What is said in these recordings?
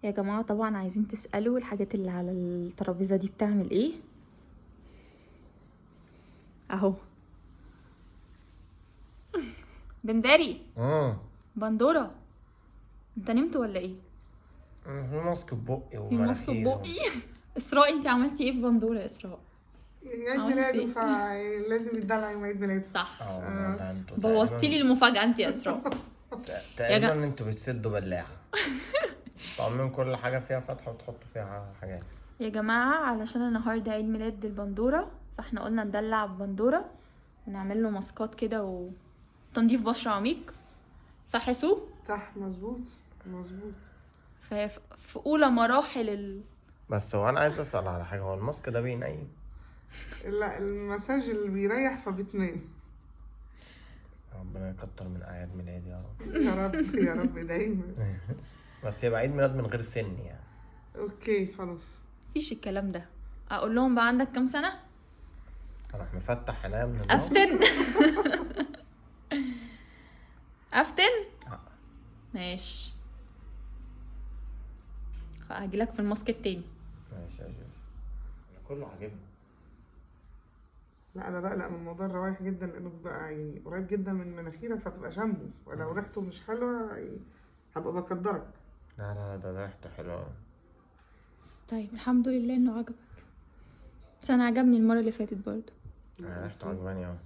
يا جماعة طبعا عايزين تسألوا الحاجات اللي على الترابيزة دي بتعمل ايه. اهو بنداري. بندورة، انت نمت ولا ايه؟ في ماسك في بقي في ماسك في ومناخيري. بقي. اسراء انت عملتي ايه في بندورة يا اسراء؟ عيد عملت ميلاده إيه؟ فلازم يتدلع يوم عيد ميلاده. صح. ده انتوا بوظتي لي المفاجأة انت يا اسراء. تقريبا انتوا بتسدوا بلاعة. طعمين كل حاجة فيها فتحة وتحطوا فيها حاجات. يا جماعة علشان النهاردة عيد ميلاد البندورة، فاحنا قلنا ندلع بندورة ونعمل له ماسكات كده وتنظيف بشرة عميق. صح يا سو؟ صح، مظبوط مظبوط. في أولى مراحل بس هو أنا عايز أسأل على حاجة، هو الماسك ده بينيم؟ لا، المساج اللي بيريح فبتنام. ربنا يكتر من أعياد ميلادي يا رب. يا رب يا رب دايما. بس يبقى عيد ميلاد من غير سن يعني. okay خلاص. مفيش الكلام ده. اقول لهم بقى عندك كام سنة؟ اروح مفتح عينيا من النص. افتن. افتن؟ ماشي، هجيلك في الماسك التاني. ماشي يا جوجو، انا كله عاجبني. لا انا بقلق من موضوع الروايح جدا، لانه بيبقى يعني قريب جدا من مناخيرك فبتبقى شامة، ولو ريحته مش حلوة يعني هبقى بقدرك. لا لا ده ريحته حلوة. طيب الحمد لله انه عجبك. بس انا عجبني المرة اللي فاتت برضو. انا ريحته عجباني اوي.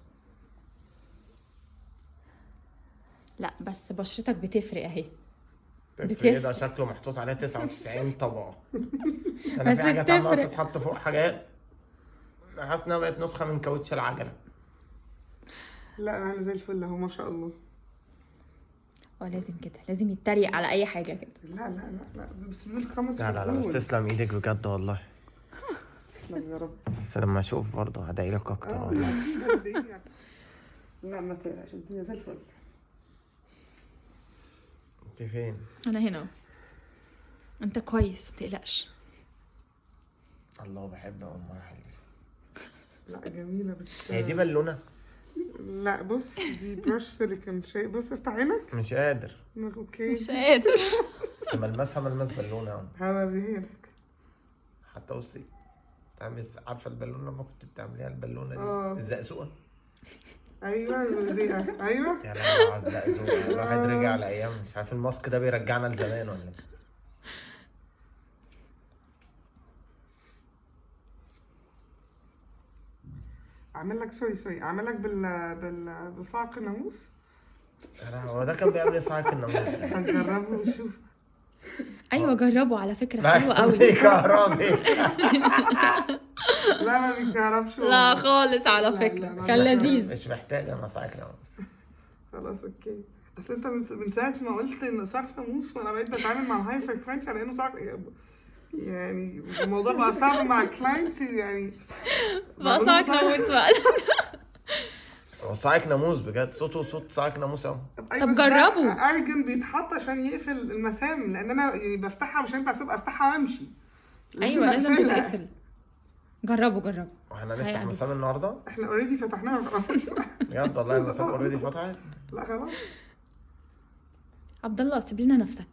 لا بس بشرتك بتفرق اهي. تفرق ايه؟ ده شكله محطوط عليه 99 طبقه. انا بس في حاجات عماله بتفرق. تتحط فوق حاجات، حاسس انها بقت نسخه من كاوتش العجلة. لا انا زي الفل اهو ما شاء الله. لازم كده، لازم يتريق على اي حاجة كده. لا لا لا لا بس بيقول comments. لا لا لا بس تسلم ايدك بجد والله. تسلم يا رب. بس لما اشوف برضه هدعي لك اكتر والله. لا ما تقلقش، الدنيا زي الفل. انت فين؟ انا هنا. انت كويس ما تقلقش. الله بحب اول المراحل دي. لا جميلة. هي دي بالونه؟ لا بص دي brush silicone. شيء بص افتح عينك. مش قادر. okay مش قادر. بس ملمسها ملمس بالونه اهو. هوريها لك. حتى بصي تعمل، عارفه البالونة لما كنت بتعمليها البالونة دي الزقزوقه؟ ايوه زقزقه. ايوه يا لهوي على الزقزوقه، الواحد رجع لايام. مش عارف الماسك ده بيرجعنا لزمان ولا ايه. اعمل لك sorry اعمل لك بصعق الناموس. هو ده كان بيعمل ايه صعق الناموس؟ هنجربه ونشوف. ايوه جربه على فكرة، حلو قوي. بيكهربك. لا ما بيكهربش لا خالص على فكرة، كان لذيذ. مش محتاج انا صعق ناموس. خلاص okay. اصل انت من ساعة ما قلت ان صعق ناموس وانا بقيت بتعامل مع ال high frequency على انه صعق، يعني الموضوع بقى صعب مع ال clients يعني. بقى صعق ناموس بقى. هو صاعق ناموس بجد، صوته صوت صاعق ناموس اهو. طب جربوا. ارجن بيتحط عشان يقفل المسام، لان انا يعني بفتحها مش هينفع اسيب افتحها وامشي. ايوه لازم تتقفل. جربوا جربوا. واحنا هنفتح مسام النهارده؟ احنا already فتحناها بجد والله. المسام already فتحت. لا خلاص. عبد الله سيب لنا نفسك،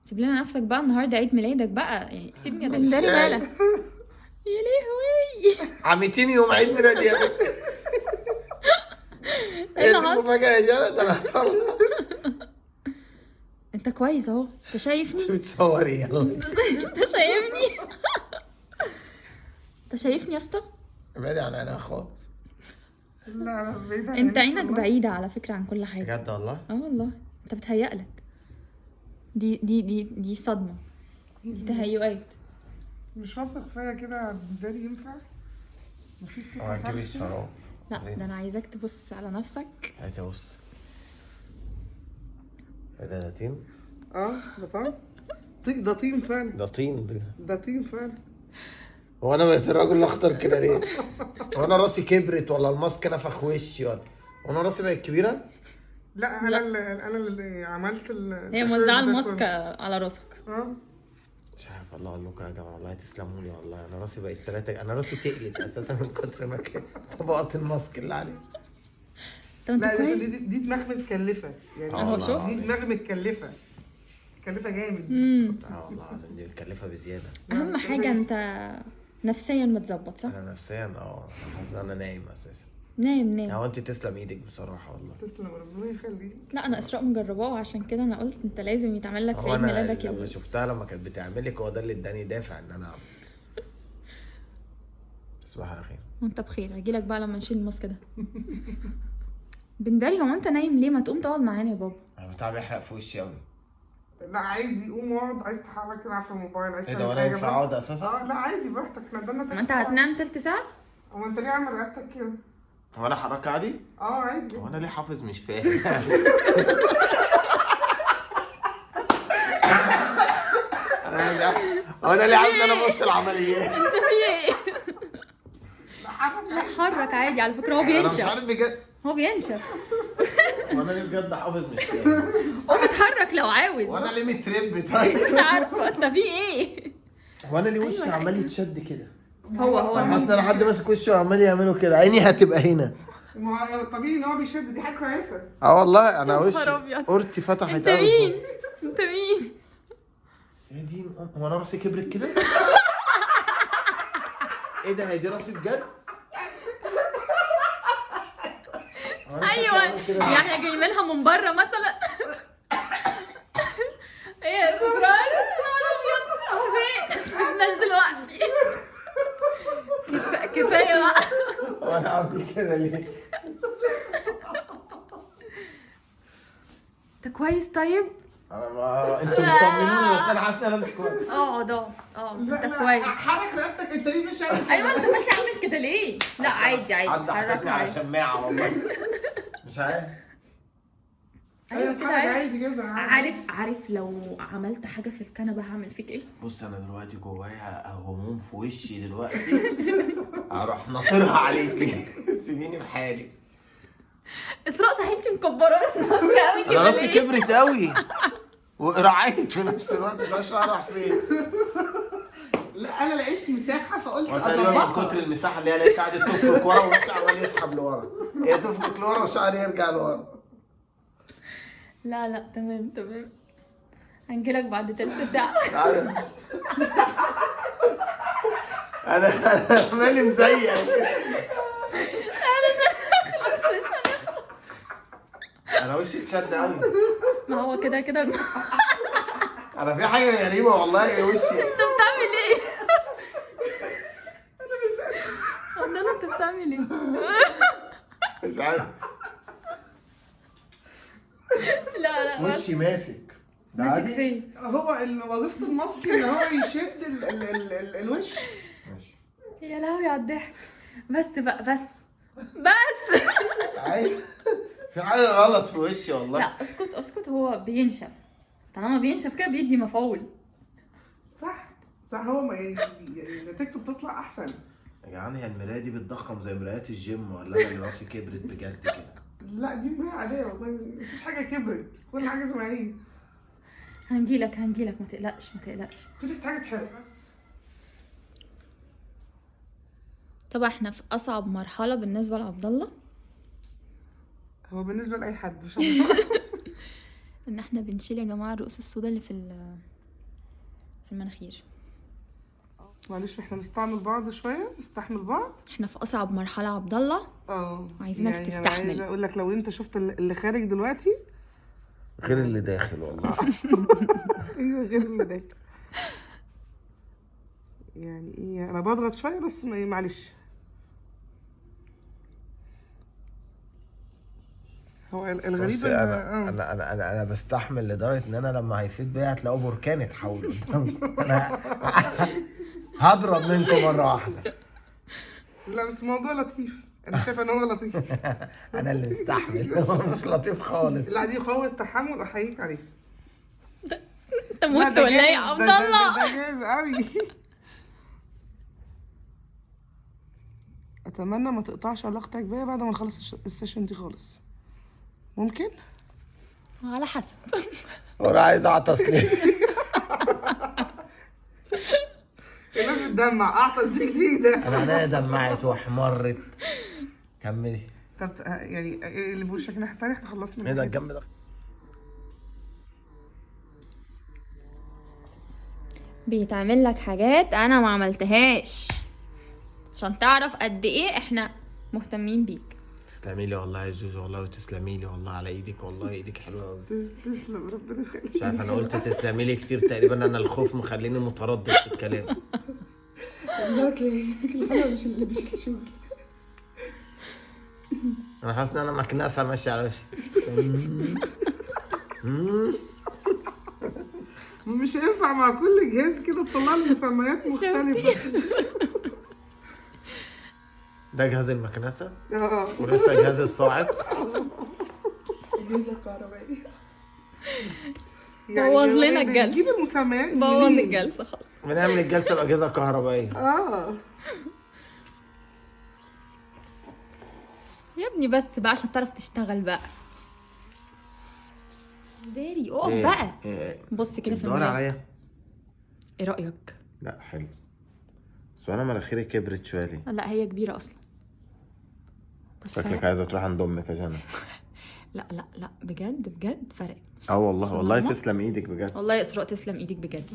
سيب لنا نفسك بقى، النهارده عيد ميلادك بقى يعني. سيبني يا بنداري مالك يا لهوي. عمتيني يوم عيد ميلادي يا بنت. ايه المفاجأة يا جنى؟ ده انا هطلع. انت كويس اهو، انت شايفني؟ انت بتصوري يلا. انت شايفني؟ انت شايفني يا اسطى؟ ابعدي عن عينها خالص. لا لا بعيدة. انت عينك بعيدة على فكرة عن كل حاجة. بجد والله؟ اه والله انت بتهيألك. دي دي دي دي صدمة، دي تهيؤات. مش واثق فيا كده بداري ينفع؟ مفيش ثقة. هتجيبي الشراب؟ لا ده انا عايزاك تبص على نفسك. عايز ابص. ايه ده؟ ده طين؟ اه ده طين. ده طين فعلا. ده طين بجد. ده طين فعلا. هو انا بقيت الراجل الاخضر كده ليه؟ هو انا راسي كبرت ولا الماسك نفخ وشي ولا هو انا راسي بقت كبيرة؟ لا انا اللي عملت هي موزعة الماسك على راسك. مش عارف والله اقول لكم يا جماعة، والله تسلموا لي والله. انا راسي بقت 3، انا راسي تقلت اساسا من كتر ما طبقات الماسك اللي عليه. طب انت لا كويس؟ دي دماغ متكلفه يعني. اهو شوف دي دماغ متكلفه. متكلفه جامد. اه والله العظيم دي متكلفه بزيادة. اهم حاجة انت نفسيا متظبط صح؟ انا نفسيا انا حاسس ان انا نايم اساسا. نايم. هو انت تسلم ايدك بصراحة والله. تسلم ربنا يخليك. لا انا اسراء مجرباه، عشان كده انا قلت انت لازم يتعمل لك في عيد ميلادك. لما شفتها لما كانت بتعملك هو ده اللي اداني دافع ان انا اعمل. تصبح على خير. وانت بخير. هجيلك بقى لما نشيل الماسك ده. بندري، هو انت نايم ليه؟ ما تقوم تقعد معانا يا بابا. انا بتاع بيحرق في وشي قوي. لا عادي قوم اقعد، عايز تتحرك العب في الموبايل، عايز ايه ده؟ وانا ينفع اقعد اساسا؟ لا عادي براحتك، احنا قدامنا ما انت هتنام تلت ساعة؟ هو انت ليه عامل رقبتك كده؟ هو انا حركة عادي؟ عادي. هو انا ليه حافظ مش فاهم؟ انا مش عارف هو انا ليه عاوز انا بص العمليات. انت في ايه؟ لا حرك عادي على فكرة، هو بينشف. انا مش عارف بجد هو بينشف. هو انا ليه بجد حافظ مش فاهم؟ قوم اتحرك لو عاوز. هو انا ليه مترب طيب؟ مش عارفه انت في ايه؟ هو انا ليه وشي عمال يتشد كده؟ هو حاسس ان انا حد ماسك وشي وعمال يعمله كده، عيني هتبقى هنا. ما هو طبيعي ان هو بيشد، دي حاجة كويسة. والله انا وشي قورتي فتحت. انت مين؟ انت مين؟ يا دين، هو انا راسي كبرت كده؟ ايه ده؟ هي دي راسي بجد؟ ايوه يعني احنا جايبينها من بره مثلا. ايه يا اسرار؟ يا نهار ابيض، هو فين؟ ما سيبناش دلوقتي. كفاية بقى. هو انا عامل كده ليه؟ انت كويس طيب؟ انا ما انتوا بتطمنوني بس انا حاسس ان انا مش كويس. اقعد اقعد انت كويس. حرك رقبتك، انت ليه مش عامل؟ ايوه انت مش عامل كده ليه؟ لا عادي عادي، حد حطتني على شماعة والله مش عارف. ايوه كده عادي كده. عارف لو عملت حاجة في الكنبة هعمل فيك ايه؟ بص انا دلوقتي جوايا هموم في وشي دلوقتي، هروح ناطرها عليكي. سيبيني بحالي. اسراء صحيح انت مكبره راسك قوي كده. انا راسي كبرت قوي ورعيت في نفس الوقت، مش عارف اروح فين. لا انا لقيت مساحة فقلت اظبطها. من كتر المساحة اللي هي لقيت قعدت تفرك ورا وشعري عمال يسحب لورا، هي تفرك لورا وشعري يرجع لورا. لا لا تمام تمام، هنجيلك بعد تلت ساعة. انا مالي مزيق. انا مش هنخلص. انا وشي اتشد قوي. ما هو كده كده. انا في حاجة غريبة والله وشي. انت بتعمل ايه؟ انا مش عارفه. انت بتعمل ايه؟ مش عارف. لا لا وشي ماسك. ده ماسك عادي؟ فين؟ هو وظيفة الماسك ان هو يشد ال ال ال ال الوش. ماشي. يا لهوي على الضحك. بس بقى، بس بس. عادي في حاجة غلط في وشي والله. لا اسكت اسكت، هو بينشف. طالما بينشف كده بيدي مفعول. صح صح، هو ما يعني نتيجته بتطلع احسن. يا جدعان هي المراية دي بتضخم زي مرايات الجيم ولا انا اللي راسي كبرت بجد كده؟ لا دي مراية عادية والله، مفيش حاجة كبرت، كل حاجة زي ما هي. هنجيلك هنجيلك، ما تقلقش ما تقلقش. مفيش حاجة تحرق بس. طبعا احنا في اصعب مرحلة بالنسبة لعبد الله. هو بالنسبة لاي حد مش عبد ان احنا بنشيل يا جماعة الرؤوس السوداء اللي في المناخير. معلش احنا نستعمل بعض شوية، نستحمل بعض. احنا في اصعب مرحلة عبد الله. عايزينك يعني تستحمل. انا عايزه اقول لك لو انت شفت اللي خارج دلوقتي غير اللي داخل والله. ايوه غير اللي داخل. يعني ايه، انا بضغط شوية بس معلش. هو الغريب انا انا انا انا, أنا بستحمل لدرجة ان انا لما هيفيد بيا هتلاقوا بركان اتحول قدامكم. انا هضرب منكم مرة واحدة. لا بس الموضوع لطيف، انا شايفه ان هو لطيف. انا اللي مستحمل. هو مش لطيف خالص. لا دي قوة تحمل احييك عليه. انت مت ولا ايه يا عبد الله؟ ده جاهز قوي. اتمنى ما تقطعش علاقتك بيا بعد ما نخلص ال session دي خالص. ممكن؟ على حسب. وانا عايز اعطس ليه؟ الناس بتدمع، اعطس دي جديدة. انا عينيا دمعت واحمرت. كملي. طب يعني اللي بوشك ناحية تانية احنا خلصنا. ايه ده الجنب ده؟ بيتعمل لك حاجات انا ما عملتهاش، عشان تعرف قد ايه احنا مهتمين بيك. تسلمي لي والله يا زوزو والله، وتسلمي لي والله على ايدك والله، ايدك حلوة قوي. تسلم، ربنا يخليك. مش عارف انا قلت تسلمي لي كتير تقريبا، انا الخوف مخليني متردد في الكلام. بالك الحلوة مش اللي مش الشغل. انا حاسس ان انا مكنسة ماشية على وشي. مش هينفع مع كل جهاز كده تطلع لي مسميات مختلفة. ده جهاز المكنسة اه ولسه جهاز الصاعق. الجهاز الكهربائي. يعني بوظ لنا الجلسة. بتجيب المسميات بوظ منين؟ الجلسة خالص. بنعمل الجلسة باجهزه كهربائية. اه يا ابني بس بقى عشان تعرف تشتغل بقى. داري اقف بقى. إيه؟ بص كده في بتدور المراية. عليا؟ ايه رأيك؟ لا حلو، بس انا مناخيري كبرت شوية ليه؟ لا هي كبيرة اصلا. بس شكلك فرق. عايزه تروح عند امك يا جنى. لا لا لا بجد بجد فرقت. اه والله والله نعمة. تسلم ايدك بجد. والله يا اسراء تسلم ايدك بجد.